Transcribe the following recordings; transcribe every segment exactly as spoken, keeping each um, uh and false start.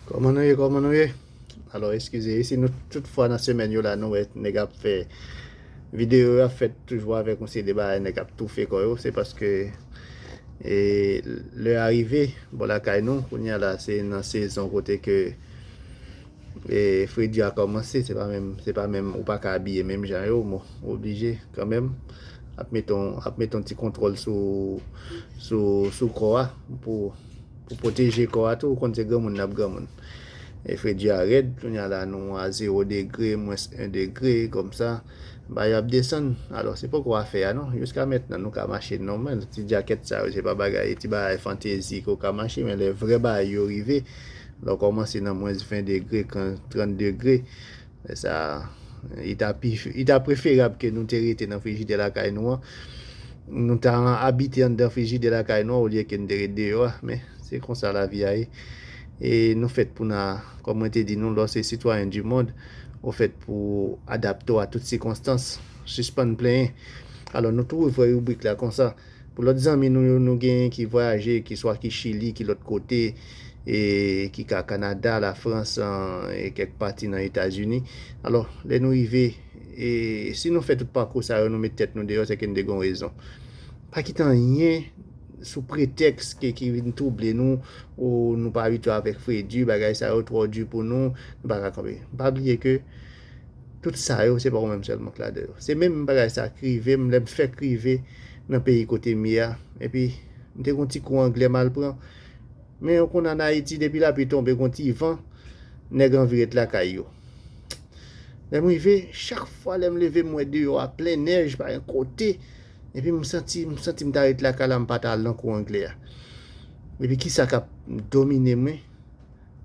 Kòman nou ye, kòman nou ye? Alò, eskize, si nou tout fwa nan semèn yo la, nou wè nèg ap fè videyo yo ap fèt toujou avèk yon seri de bagay, nèg ap toufe kò yo, se paske e, lè a rive bò lakay nou, kounye a la, se nan sezon kote ke e, fredi a kòmanse, se pa menm, se pa menm, ou pa ka abiye menm jan yo, bon, ou oblije kanmenm ap mete yon, ap mete yon ti kontwòl sou, sou, sou kò a pou, pou pwoteje kò a tou, ou konn se granmoun n ap granmoun. E fredi a rèd, kounye a la nou a zewo degre, mwens en degre, kòmsa, bagay yo ap desann. Alò, se poko afè a non. Jiska mentnan, nou ka mache nòmal. Ti djakèt sa yo, se pa bagay, ti bagay fantezi ke w ka mache, men lè vrè bagay yo rive, lè w kòmanse nan mwens ven degre, kan, trant degre, sa, li ta pi, li ta preferab ke nou te rete nan frijidè lakay nou an. Nou ta abite anndan frijidè lakay nou an olye ke n te ret deyò a. Men, se konsa lavi a ye. E nou fèt pou n a, kòm mwen te di nou, lè w se sitwayen di mond, ou fèt pou adapte w a tout sikonstans. Sispann plenyen. Alò, nou tou ouvè ribrik la konsa. Pou lòt zanmi nou yo, nou genyen ki vwayaje, ki swa ki Chili, ki lòt kote, e ki ka Kanada, Lafrans, an, e kèk pati nan Etazini. Alò, lè nou rive, e si nou fè tout pakou sa yo, nou met tèt nou deyò, se ke n te gen rezon. Pa kite anyen sou pretèks ke, ki vin twouble nou, ou nou pa abitye avèk fredi, bagay sa yo twò di pou nou, nou pa ka kanpe. Pa bliye ke tout sa yo, se pa ou menm sèlman k ladan yo. Se menm bagay sa k rive m, lè m fèk rive nan peyi kote m ye a. Epi, m te gen yon ti kou anglè m al pran. Men ou konn ann Ayiti, depi lapli tonbe, gen yon ti van, nèg anvi ret lakay yo. Lè m rive, chak fwa lè m leve, m wè deyò a plen nèj, pa gen kote. Epi m santi, m santi m ta ret lakay la, m pa ta al nan kou anglè a. Epi kisa k ap domine mwen?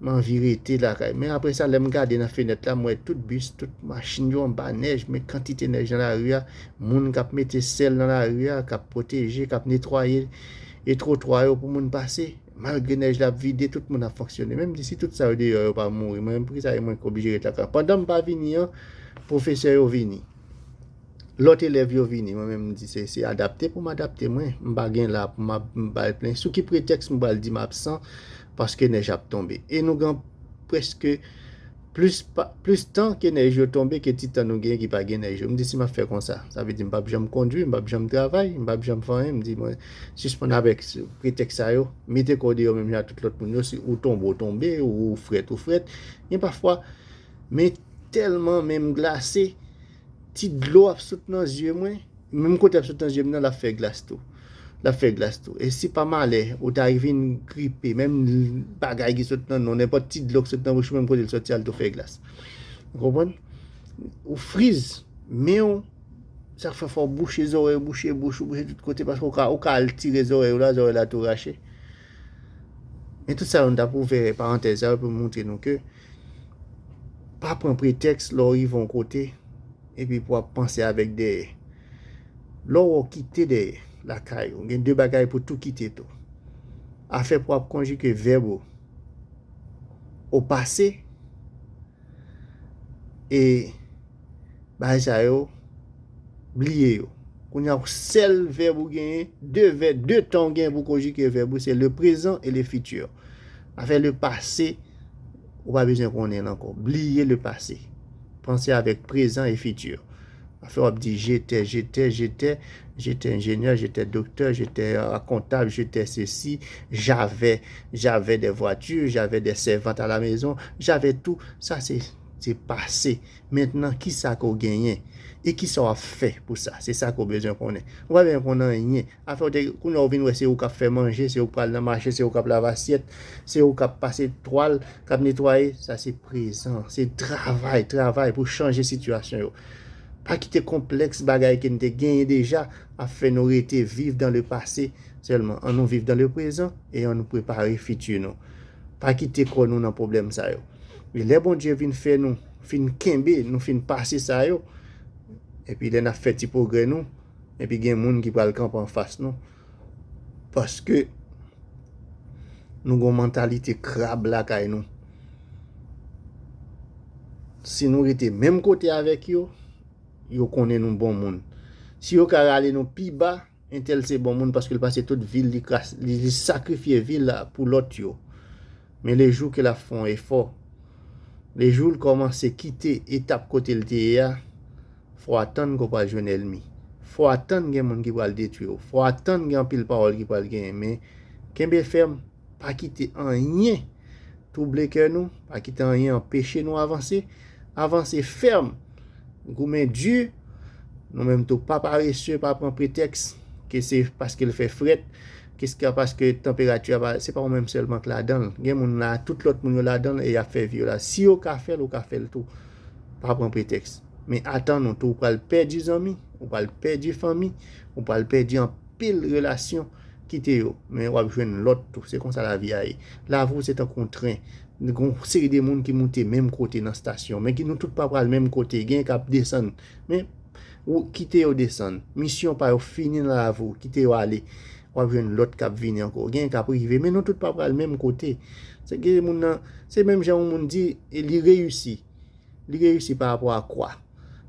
M anvi rete lakay. Men apre sa, lè m gade nan fenèt la, m wè tout bis, tout machin yo anba nèj, men kantite nèj nan lari a, moun k ap mete sèl nan lari a, k ap pwoteje, k ap netwaye e twotwa yo pou moun pase. Malgre nèj la ap vide, tout moun ap fonksyone. Men m di, si tout sa yo deyò yo pa mouri, mwen menm poukisa e mwen k oblije ret lakay? Pandan m pa vini an, pwofesè yo vini. Lòt elèv yo vini, mwen menm m di se, se adapte pou m adapte mwen. M pa gen la pou m ap, m bay plen. Sou ki pretèks m pral di m absan? Paske nèj ap tonbe. E nou gen prèske plis pa, plis tan ke nèj yo tonbe ke ti tan nou gen ki pa gen nèj yo. M di si m ap fè konsa, sa vle di m p ap janm kondwi, m p ap janm travay, m p ap janm fè anyen. M di mwen sispann avèk pretèks sa yo. Mete kò w deyò menm jan ak tout lòt moun yo. Si ou tonbe, ou tonbe, ou frèt, ou frèt. Gen pafwa, men tèlman men m glase, ti dlo ap sot nan zye mwen, menm kote ap sot nan zye m nan, l ap fè glas tou. L ap fè glas tou. E si pa malè, ou ta vin gripe, menm bagay ki sot nan non, nenpòt ti dlo ki sot nan bouch ou, menm kote l soti a, l tou fè glas. Ou konprann? Ou friz, men w, sa k fè fò w bouche zòrèy, bouche bouch ou, bouche tout kote, paske ou ka, ou ka al tire zòrèy ou la, zòrèy la tou rache. Men tout sa yo, nou t ap ouvè parantèz sa yo pou montre nou ke pa pran pretèks lè w rive yon kote, epi pou w ap panse avèk dèyè. Lè w kite dèyè lakay ou, gen de bagay pou tou kite tou. Afè pou w ap konjige vèb ou o pase, e bagay sa yo, bliye yo. Kounye a, sèl vèb ou genyen, de vèb, de tan ou genyen pou konjige vèb ou, se le prezan e le fiti. Afè le pase, ou pa bezwen konnen l ankò. Bliye le pase. Panse avèk prezan e fiti. Afè w ap di j'étais, j'étais, j'étais, j'étais ingénieur, j'étais docteur, j'étais, euh, comptable, j'étais ceci, j'avais, j'avais des voitures, j'avais des servantes à la maison, j'avais tout. Sa se, se pase. Mentnan, kisa ke w genyen? E kisa w ap fè pou sa? Se sa ke w bezwen konnen. Ou pa bezwen konnen anyen. Afè w te, kounye a w vin wè se ou k ap fè manje, se ou k pral nan mache, se ou k ap lave asyèt, se ou k ap pase twal, k ap netwaye. Sa se prezan. Se travay, travay pou chanje sitiyasyon yo. Pa kite konplèks bagay ke n te genyen deja ap fè nou rete viv dans le passé sèlman. Ann nou viv dans le présent e ann nou prepare fiti nou. Pa kite kò nou nan pwoblèm sa yo. E lè Bondye vin fè nou, fin kenbe, nou fin pase sa yo, epi lè n ap fè ti pwogrè nou, epi gen moun ki pral kanpe anfas nou. Paske nou gen yon mantalite krab lakay nou. Si nou rete menm kote avèk yo, yo konnen nou bon moun. Si yo ka rale nou pi ba, entèl se bon moun paske l pase tout vi l, li kras-, li, li sakrifye vi l pou lòt yo. Men le jou ke l ap fè yon efò, le jou l kòmanse kite etap kote l te ye a, fò w atann ke w pral jwenn ènmi. Fò w atann gen moun ki pral detwi w. Fò w atann gen anpil pawòl ki pral genyen. Men kenbe fèm, pa kite anyen twouble kè nou, pa kite anyen anpeche nou avanse. Avanse fèm, goumen di. Nou menm tou, pa parese, pa pran pretèks ke se paske l fè frèt, ke se paske tanperati a pa, se pa ou menm sèlman k ladan l. Gen moun la, tout lòt moun yo ladan l e y ap fè vi yo la. Si yo ka fè l, ou ka fè l tou. Pa pran pretèks. Men atann ou tou, ou pral pèdi zanmi, ou pral pèdi fanmi, ou pral pèdi anpil relasyon. Kite yo, men w ap jwenn lòt tou. Se konsa lavi a ye. Lavi w se tankou yon tren. Gen yon seri de moun ki moute menm kote nan estasyon, men ki nou tout pa pral menm kote. Gen k ap desann. Men ou kite yo desann. Misyon pa yo fini nan lavi w. Kite yo ale. W ap jwenn lòt k ap vini ankò. Gen k ap rive, men nou tout pa pral menm kote. Se gen moun nan, se menm jan yon moun di, e li reyisi. Li reyisi pa rapò a kwa?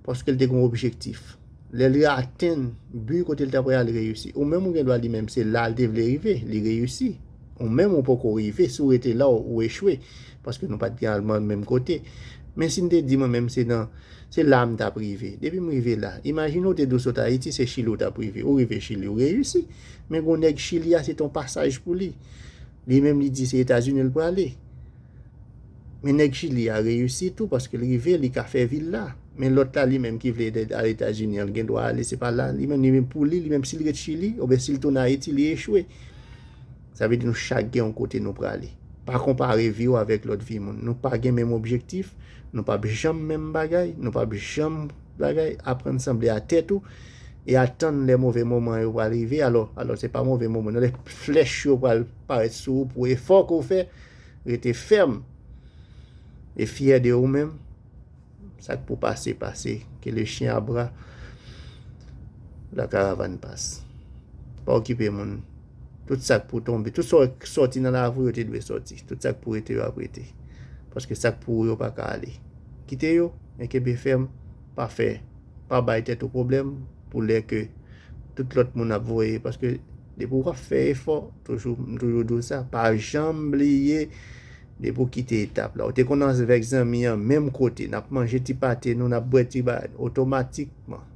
Paske l te gen yon objektif. Lè li atenn bi kote l t ap prale, li reyisi. Ou menm ou gen dwa di menm se la l te vle rive, li reyisi. Ou menm ou poko rive, si w rete la, ou echwe. Paske nou pa t gen alman menm kote. Men si n te di mwen menm se nan, se la m t ap rive. Depi m rive la, imajine w te di w sot Ayiti, se Chili w t ap rive. Ou rive Chili, ou reyisi. Men gen yon nèg Chili a, se t on pasaj pou li. Li menm li di se Etazini l prale. Men nèg Chili a reyisi tou paske l rive, li ka fè vi l la. Men lòt la, li menm ki vle al Etazini an, l gen dwa ale, se pa la. Li menm, li menm pou li, li menm si l ret Chili, oubyen si l tounen Ayiti, li echwe. Sa vle di nou chak gen yon kote nou prale. Pa konpare vi w avèk lòt vi moun. Nou pa gen menm objektif, nou p ap janm menm bagay, nou p ap janm bagay. Aprann sanble a tèt ou e atann lè move moman yo pral rive. Alò, alò se pa move moman, nan lè flèch yo pral parèt sou ou pou efò ke w fè, rete fèm e fyè de ou menm. Sa k pou pase, pase. Que le chien aboie, la caravane passe. Pa okipe moun. Tout sa k pou tonbe, tout sa k sòti nan lavi w, yo te dwe sòti. Tout sa k pou rete, yo ap rete. Paske sa k pou ou yo pa ka ale. Kite yo, men kenbe fèm, pa fè, pa bay tèt ou pwoblèm pou lè ke tout lòt moun ap voye, paske depi w ap fè efò, toujou, m toujou di w sa, pa janm bliye, depi w kite etap la. Ou te konn avèk zanmi an menm kote, n ap manje ti pate nou, n ap bwè ti ba, otomatikman,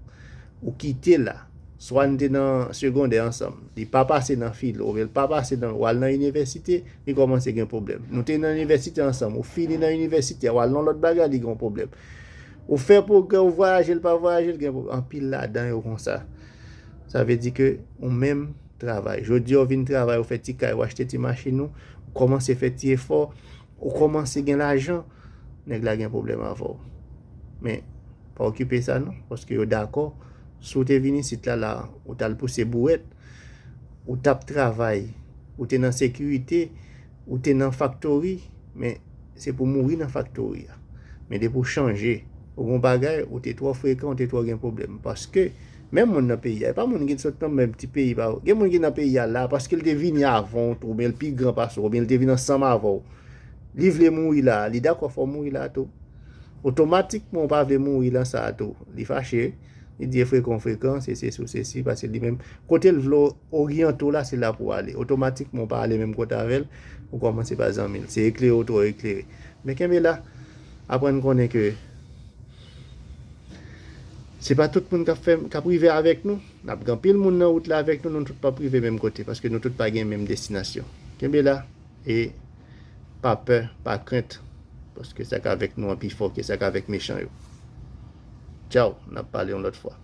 ou kite la. Swa n te nan segondè ansanm, li pa pase nan filo, oubyen l pa pase nan, w al nan inivèsite, li kòmanse gen pwoblèm. Nou te nan inivèsite ansanm, ou fini nan inivèsite a, w al nan lòt bagay, li gen yon pwoblèm. Ou fè pwogrè, ou vwayaje, l pa vwayaje, l gen pwoblèm. Anpil ladan yo konsa. Sa vle di ke ou menm travay. Jodi a, ou vin travay, ou fè ti kay, ou achte ti machin ou, ou kòmanse fè ti efò, ou kòmanse gen lajan, nèg la gen pwoblèm avè w. Men, pa okipe sa non, paske yo dakò. Si w te vin isit la, la, ou t al pouse bouwèt, ou t ap travay, ou te nan sekirite, ou te nan faktori, men se pou mouri nan faktori a. Men depi w chanje, ou gon bagay, ou te twò frekan, ou te twò gen pwoblèm. Paske, menm moun nan peyi a, e pa moun ki sot nan menm ti peyi pa w. Gen moun ki nan peyi a la, paske l te vini avan w tou, oubyen l pi gran pase w, oubyen l te vin ansanm avè w. Li vle mouri la, li dakò fò w mouri la tou. Otomatikman, ou pa vle mouri lan sa a tou. Li fache, li di e frekan, frekan, se sesi ou sesi, paske li menm, kote l vle w oryante w la, se la pou w ale. Otomatikman, ou pa ale menm kote avè l, ou kòmanse pa zanmi l. Se eklere ou twò eklere. Men kenbe la, aprann konnen ke se pa tout moun k ap fè, k ap rive avèk nou. N ap gen anpil moun nan wout la avèk nou, nou tout p ap rive menm kote, paske nou tout pa gen menm destinasyon. Kenbe la, e pa pè, pa krent, paske sa k avèk nou an pi fò ke sa k avèk mechan yo. Tchaw, n ap pale yon lòt fwa.